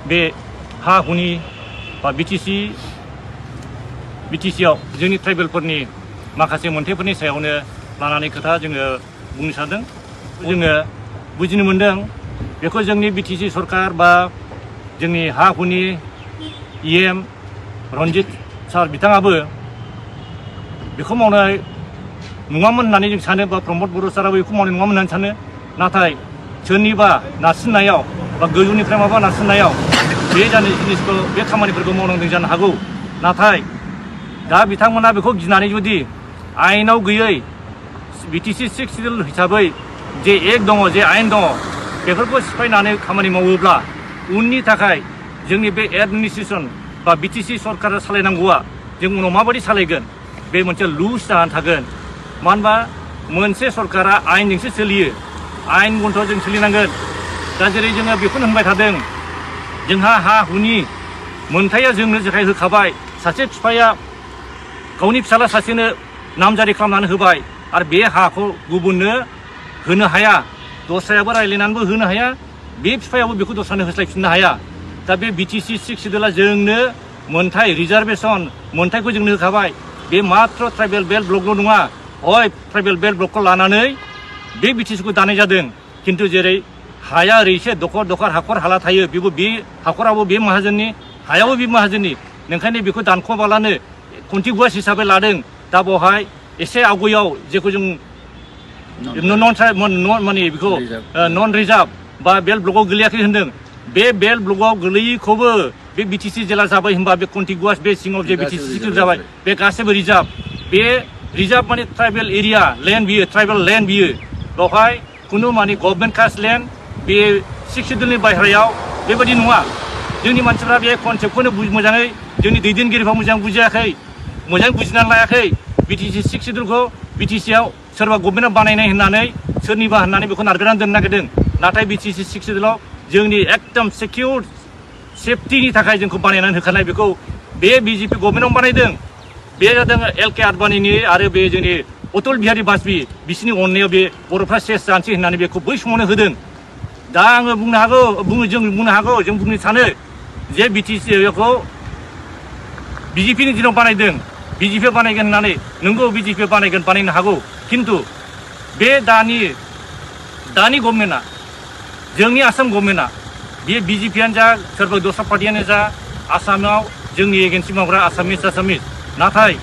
बे हा हुनि बा BTCआव जोंनि ट्राइबेलफोरनि माखासे मोनथायफोरनि सायावनो लानानै खोथा जोङो बुंनो सानदों। जोङो बुजिनो मोनदों बेखौ जोंनि BTC सरकार बा जोंनि हा हुनि EM रन्जित सार बिथाङाबो बेखौ मावनाय नङामोन होननानै जों सानो बा प्रमद बर' साराबो बेखौ मावनाय नङामोन होननानै सानो। नाथाय सोरनिबा नारसिननायाव बा गोजौनिफ्राय माबा नारसिननायाव बे जानाय जिनिसखौ बे खामानिफोरखौ मावनांदों जानो हागौ। नाथाय दा बिथांमोना बेखौ गिनानै जुदि आयेनाव गैयै BTC 6 शिड्युल हिसाबै जे एक दङ जे आयेन दङ बेफोरखौ सिफायनानै खामानि मावोब्ला उननि थाखाय जोंनि बे एडमिनिस्ट्रेसन बा BTC सरकारा सालायनांगौआ जों उनाव माबायदि सालायगोन बे मोनसे लुज जानानै थागोन। मानो होनबा मोनसे सरकारा आयेनजोंसो सोलियो, आयेन गन्थ'आव जों सोलिनांगोन। दा जेरै जोङो बेखौनो होनबाय थादों जोंहा हा हुनि मोनथाया जोंनो जेखाय होखाबाय। सासे बिफाया गावनि फिसाला सासेनो नामजारि खालामनानै होबाय आरो बे हाखौ गुबुननो होनो हाया, दस्रायाबो रायज्लायनानैबो होनो हाया, बे बिफायाबो बेखौ दस्रानो होस्लायफिननो हाया। दा बे BTC 6 शिड्युला जोंनो मोनथाय रिजार्भेसन मोनथायखौ जोंनो होखाबाय। बे मात्र ट्राइबेल बेल्ट ब्लकल' नङा, हय ट्राइबेल बेल्ट ब्लकखौ लानानै बे BTCखौ दानाय जादों। खिन्थु जेरै हाया ओरै एसे दखर दखर हाखर हाला थायो, बेबो बे हाखराबो बे माहाजोननि, हायाबो बे माहाजोननि। ओंखायनो बेखौ दानख'बालानो कन्टिगुवास हिसाबै लादों। दा बेवहाय एसे आवगायाव जेखौ जों नन रिजार्भ बा बेल्ट ब्लकआव गोलैयाखै होनदों, बे बेल्ट ब्लकआव गोलैयैखौबो बे BTC जेला जाबाय होनबा बे कन्टिगुवास बे सिङाव जे BTC जाबाय बे गासैबो रिजार्भ। बे रिजार्भ माने ट्राइबेल एरिया लेन्ड बियो, ट्राइबेल लेन्ड बियो। बेवहाय खुनु माने गभर्नमेन्ट कास्ट लेन्ड बे 6 शिड्युलनि बाहेरायाव बेबायदि नङा। जोंनि मानसिफ्रा बे कनसेप्टखौनो मोजाङै जोंनि दैदेनगिरिफ्रा मोजां बुजियाखै, मोजां बुजिनानै लायाखै। BTC 6 शिड्युलखौ BTCआव सोरबा गभर्नमेन्टआ बानायनाय होननानै सोरनिबा होननानै बेखौ नारगारनानै दोननो नागिरदों। नाथाय BTC 6 शिड्युलाव जोंनि एकदम सिकिउर सेफटिनि थाखाय जोंखौ बानायनानै होखानाय। बेखौ बे BJP गभर्नमेन्टआव बानायदों। बे जादों LK आडबाणीनि आरो बे जोंनि अटल बिहारी बाजपेयी बिसोरनि अननायाव बे बर'फ्रा सेस जानोसै होननानै बेखौ बै समावनो होदों। दा आङो बुंनो हागौ, जों बुंनो सानो जे BTCखौ BJPनि दिनाव बानायदों, BJP बानायगोन होननानै। नोंगौ BJP बानायगोन, बानायनो हागौ। खिन्थु बे दानि गभर्नमेन्टआ, जोंनि आसाम गभर्नमेन्टआ, बे BJPयानो जा सोरबा दस्रा पार्टियानो जा, आसामाव जोंनि एगेन्सि मावग्रा आसामिस नाथाय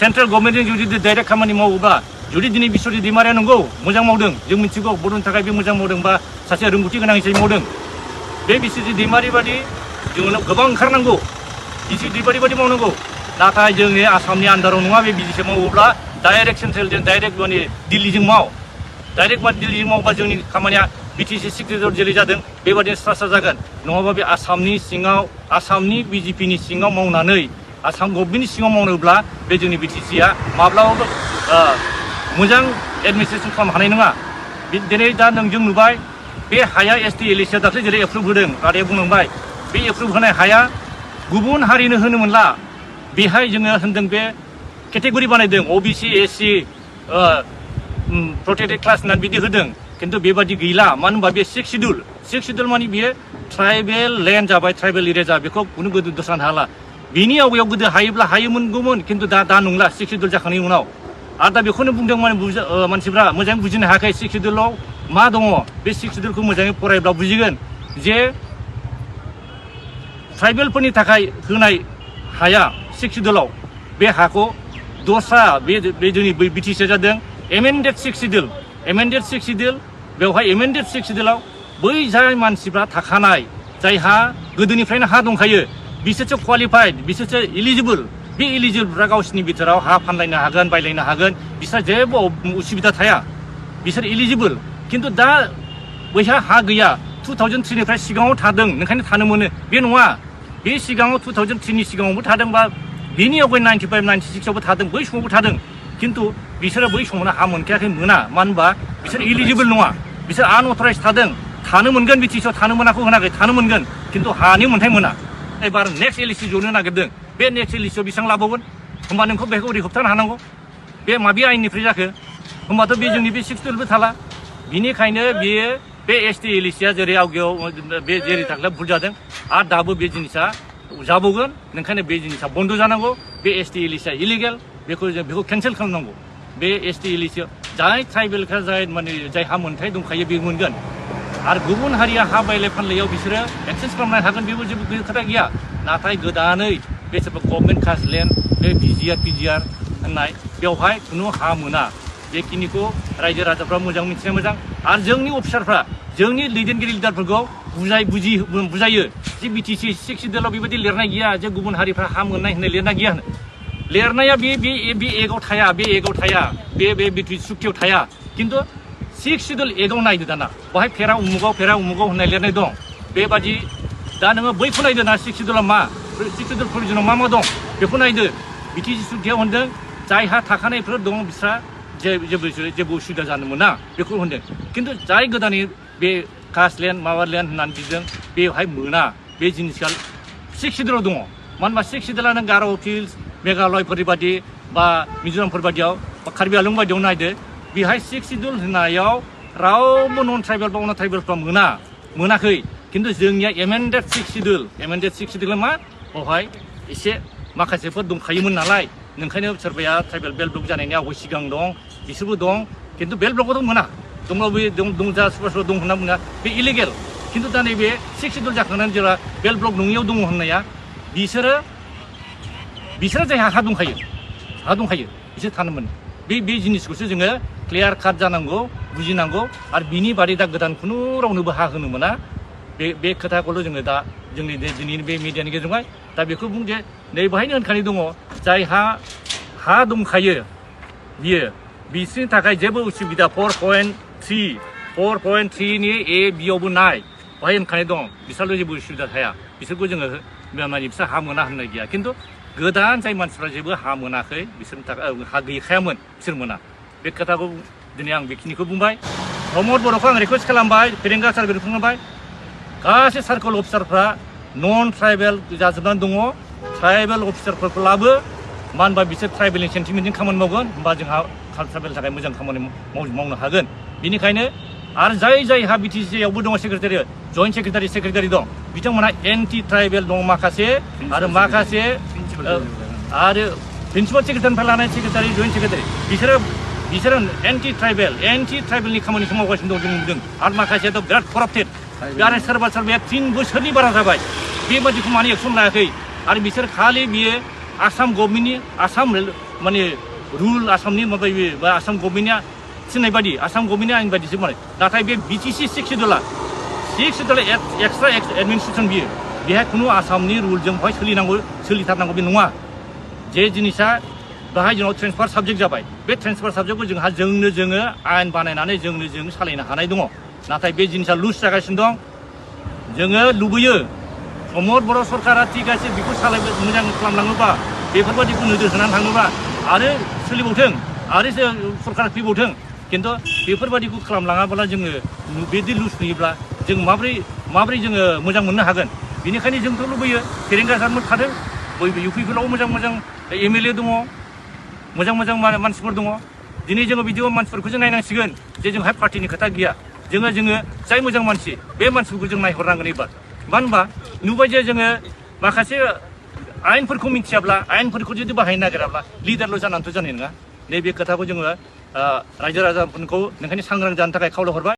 सेन्ट्रेल गभर्नमेन्टजों जुदि डाइरेक्ट खामानि मावोब्ला, जुदि दिनै बिश्वजित दैमारिया नंगौ मोजां मावदों, जों मिथिगौ बर'नि थाखाय बे मोजां मावदों बा सासे रोंगौथि गोनां हिसाबै मावदों। बे बिश्वजित दैमारि बादि जोंनो गोबां ओंखारनांगौ, बिश्वजित दैमारि बादि मावनांगौ। नाथाय जोंनि आसामनि आन्दाराव नङा, बे BJP मावोब्ला डाइरेक्ट सेन्ट्रेलजों डाइरेक्ट माने दिल्लीजों दिल्लीजों मावोबा जोंनि खामानिया BTC 6 शिड्युल जेरै जादों बेबादिनो स्रा जागोन। नङाबा बे आसामनि सिङाव, आसामनि BJPनि सिङाव मावनानै आसाम गभर्नमेन्टनि सिङाव मावनोब्ला बे जोंनि BTCया माब्लाबाबो मोजां एडमिनिस्ट्रेसन खालामनो हानाय नङा। दिनै दा जों नुबाय बे हाया ST LACया दाख्लै जेरै एप्रुभ होदों, आदाया बुंलांबाय बे एप्रुभ होनाय हाया गुबुन हारिनो होनो मोनला। बेहाय जोङो होनदों बे केटेगरि बानायदों, OBC SC प्रोटेक्टेड क्लास होननानै बिदि होदों। खिन्थु बेबादि गैला। मानो होनबा बे 6 शिड्युल माने बियो ट्राइबेल लेन्ड जाबाय, ट्राइबेल एरिया जाबाय। बेखौ खुनु गोदो दस्रानो हाला। बिनि आवगायाव गोदो हायोब्ला हायोमोनगौमोन, खिन्थु दा नंला 6 शिड्युल जाखांनायनि उनाव। आरो दा बेखौनो बुंदों मानसिफ्रा मोजाङै बुजिनो हायाखै 6 शिड्युलाव मा दङ। बे 6 शिड्युलखौ मोजाङै फरायब्ला बुजिगोन जे ट्राइबेलफोरनि थाखाय होनाय हाया 6 शिड्युलाव, बे हाखौ दस्रा बे जोंनि BTCया जादों एमेन्डेड 6 शिड्युल। बेवहाय एमेन्डेड 6 शिड्युलाव बै जाय मानसिफ्रा थाखानाय, जायहा गोदोनिफ्रायनो हा दंखायो, बिसोरसो क्वालिफाइड, बिसोरसो इलिजिबोल। बे इलिजिबोलफ्रा गावसिनि बिथोराव हा फानलायनो हागोन, बायलायनो हागोन, बिसोर जेबो उसुबिदा थाया, बिसोर इलिजिबोल। खिन्थु दा बैहा हा गैया, 2003निफ्राय सिगाङाव थादों, ओंखायनो थानो मोनो बे नङा। बे सिगाङाव 2003नि सिगाङावबो थादों बा बिनि आवगाय 95, 96आवबो थादों, बै समावबो थादों। खिन्थु बिसोरो बै समावनो हा मोनखायाखै, मोना। मानो होनबा बिसोर इलिजिबोल नङा, बिसोर आनअथराइज थादों। थानो मोनगोन, BTCआव थानो मोनाखौ होनाखै, थानो मोनगोन, खिन्थु हानि मोनथाय मोना। एबार नेक्स्ट LAC जनो नागिरदों, बे नेक्स्ट LACआव बेसेबां लाबावगोन? होमबा नोंखौ बेखौ ओरै होबथानो हानांगौ। बे माबे आयेननिफ्राय जाखो? होमबाथ' बे जोंनि बे 6 शिड्युलबो थाला। बिनिखायनो बेयो बे एसटि एलिसिया जेरै आवगायाव बे जेरै थाख्ला भुल जादों आरो दाबो बे जिनिसा जाबावगोन ओंखायनो बे जिनिसा बन्द जानांगौ बे एसटि एलिसिया इलिगेल बेखौ केन्सेल खालामनांगौ बे एसटि एलिसिया जाय ट्राइबेलफ्रा जाय माने जायहा मोन्थाय दंखायो बे मोनगोन आरो गुबुन हारिया हा बायलाय फानलायाव बिसोरो एक्सेस खालामनो हागोन बेबो जेबो खोथा गैया नाथाय गोदानै बे सोरबा गभर्नमेन्ट कास्ट लेन्ड बे पिजिआर होननाय बेवहाय खुनु हा मोना बेखिनिखौ रायजो राजाफ्रा मोजां मिथिनाया मोजां आरो जोंनि अफिसारफ्रा जोंनि दैदेनगिरि लिडारफोरखौ बुजायो जे बिटिसि 6 सिडिउलाव बेबायदि लिरनाय गैया जे गुबुन हारिफ्रा हा मोननाय होननाय लिरनाय गैया होनो लिरनाया बे एगाव थाया बे बिटिसि सुक्तियाव थाया खिन्थु 6 सिडिउल एगाव नायदो दाना बेवहाय फेरा उमुगाव होननाय लिरनाय दं बेबादि दा नोङो बैखौ नायदो ना 6 सिडिउला मा 6 सिडिउल प्रभिजनाव मा दं बेखौ नायदो बिटिसि सुक्तियाव होनदों जायहा थाखानायफोर दं बिस्रा जेबो उसुबिदा जानो मोना बेखौ होनदों खिन्थु जाय गोदानै बे कास्ट लेन्ड माबा लेन्ड होननानै बिदों बेवहाय मोना बे जिनिसा 6 सिडिउलाव दङ मानो होनबा 6 सिडिउला नों गार' हिल्स मेघालयफोरनि बादि बा मिज'रामफोर बादियाव बा कार्बि आलं बादियाव नायदो बेहाय 6 सिडिउल होनायाव रावबो नन ट्राइबेल बा अन ट्राइबेलफ्रा मोनाखै खिन्थु जोंनिया एमेन्डेड 6 सिडिउला मा बेवहाय एसे माखासेफोर दंखायोमोन नालाय नोंखायनो सोरबाया ट्राइबेल बेल्ट ब्लक जानायनि आवगाय सिगां दं बिसोरबो दं खिन्थु बेल्ट ब्लकआवथ' मोना दंब्लाबो दं जा सोरबा दं होनना बुङा बे इलिगेल खिन्थु दा नैबे 6 सिडिउल जाखांनानै जेब्ला बेल्ट ब्लक नङियाव दङ होननाया बिसोरो जायहा हा दंखायो बिसोर थानो मोनो बे जिनिसखौसो जोङो क्लियार काट जानांगौ बुजिनांगौ आरो बिनि बादै दा गोदान खुनु रावनोबो हा होनो मोना बे खोथाखौल' जोङो दा जोंनि दिनैनि बे मिडियानि गेजेरजोंहाय दा बेखौ बुं जे नै बेहायनो होनखानाय दङ जायहा हा दंखायो बिसोरनि थाखाय जेबो उसुबिदा 4.3 नि ए बियावबो नाय बेहाय होनखानाय दं बिसोरल' जेबो उसुबिदा थाया बिसोरखौ जोङो माने बिसोर हा मोना होननाय गैया खिन्थु गोदान जाय मानसिफ्रा जेबो हा मोनाखै बिसोरनि थाखाय हा गैखायामोन बिसोर मोना बे खोथाखौ दिनै आं बेखिनिखौ बुंबाय प्रमद बर'खौ आं रिकुवेस्ट खालामबाय फेरेंगा सार्भे खालामबाय गासै सार्कल अफिसारफ्रा नन ट्राइबेल जाजोबनानै दङ ट्राइबेल अफिसारफोरखौ लाबो मानो होनबा बिसोर ट्राइबेलनि सेन्टिमेन्टजों खामानि मावगोन होमबा जोंहा ट्राइबेलनि थाखाय मोजां खामानि मावनो हागोन बेनिखायनो आरो जायहा बिटिसिआवबो दङ सेक्रेटारि जइन्ट सेक्रेटारि दं बिथांमोनहा एन्टि ट्राइबेल दं माखासे आरो माखासे आरो प्रिन्सिपाल सेक्रेटारिनिफ्राय लानाय सेक्रेटारि जइन्ट सेक्रेटारि बिसोरो एन्टि ट्राइबेलनि खामानिखौ मावगासिनो दं जों नुदों आरो माखासेयाथ' बिराद कराप्टेड आरो सोरबाया 3 बोसोरनि बारा जाबाय बेबादिखौ माने एक्सन लायाखै आरो बिसोर खालि बियो आसाम गभर्नमेन्टनि माने रुल आसामनि माबा बा आसाम गभर्नमेन्टआ थिननाय बादि आसाम गभर्नमेन्टनि आयेन बादिसो माने नाथाय बे बिटिसि 6 सिडिउला एक्सट्रा एडमिनिस्ट्रेसन बियो बेहाय खुनु आसामनि रुलजों बेहाय सोलिथारनांगौ बे नङा जे जिनिसा बेहाय जोंनाव ट्रेन्सफार साबजेक्ट जाबाय बे ट्रेन्सफार साबजेक्टखौ जोङो आयेन बानायनानै जों सालायनो हानाय दङ नाथाय बे जिनिसा लुज जागासिनो दं जोङो लुबैयो प्रमद बर' सरकारा थिग আছে बेखौ मोजां खालामलाङोबा बेफोरबादिखौ नोजोर होनानै थाङोबा आरो सोलिबावथों आरो सरकारा फैबावथों खिन्थु बेफोरबादिखौ खालामलाङाब्ला जोङो बिदि लुज नुयोब्ला जों माबोरै जोङो मोजां मोननो हागोन बेनिखायनो जोंथ' लुबैयो फेरेंगा सारमोन थादों बयबो इउपिफोराव मोजां एमएलए दङ मोजां मानसिफोर दङ दिनै जोङो बिदियाव मानसिफोरखौ जों नायनांसिगोन जे जोंहा पार्टिनि खोथा गैया जोङो जाय मोजां मानसि बे मानसिफोरखौ जों नायहरनांगोन एबार मानो होनबा नुबाय जे जोङो माखासे आयेनफोरखौ मिथियाब्ला आयेनफोरखौ जुदि बाहायनो नागिराब्ला लिडारल' जानानैथ' जानाय नङा नैबे खोथाखौ जोङो रायजो राजाफोरखौ नोंखायनो सांग्रां जानो थाखाय खावलायहरबाय